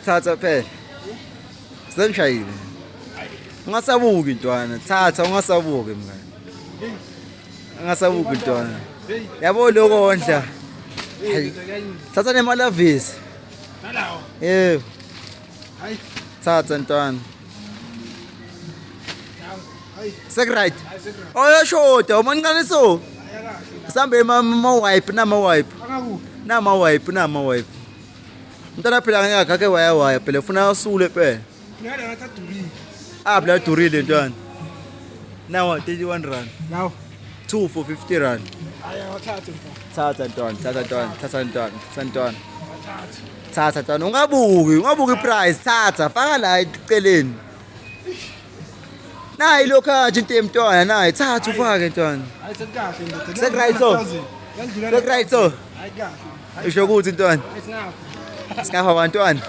Thatha phela. Sengishayile. Ungasabuki ntwana, thatha ungasabuki mngani. Ungasabuki ntwana. Yabo lokondla. Hayi. Thatha nemalavisi. Nalawo. Yebo. Hayi. Thatha ntwana. Hayi. Sekuright. Hayi sekuright. Oyashoda umancane so. Ayakahle. Sambe ma wipe nama wipe. Akakuphi. Nama wipe nama wipe. Mntana phela ngeke akake waya waya phela ufuna asule phela. Nala ngathi adurile. Ah phela durile ntwana. Nawa 31 rand. Nawo. 2 for 50 rand. Hayi awathathe mfana. Thatha ntwana, thatha ntwana, thatha ntwana, thatha ntwana. Awathathe. Thatha ntwana, ungabuki, ungabuki price, thatha, faka la eceleni. Nayi lokho kanje into yemntwana nayi, thatha ufake ntwana. Hayi sekukahle ndoda. Sekuright so? Yandlula. Sekuright so? Hayi kahle. Usho ukuthi ntwana, Hayi singapha. singafa bantwana.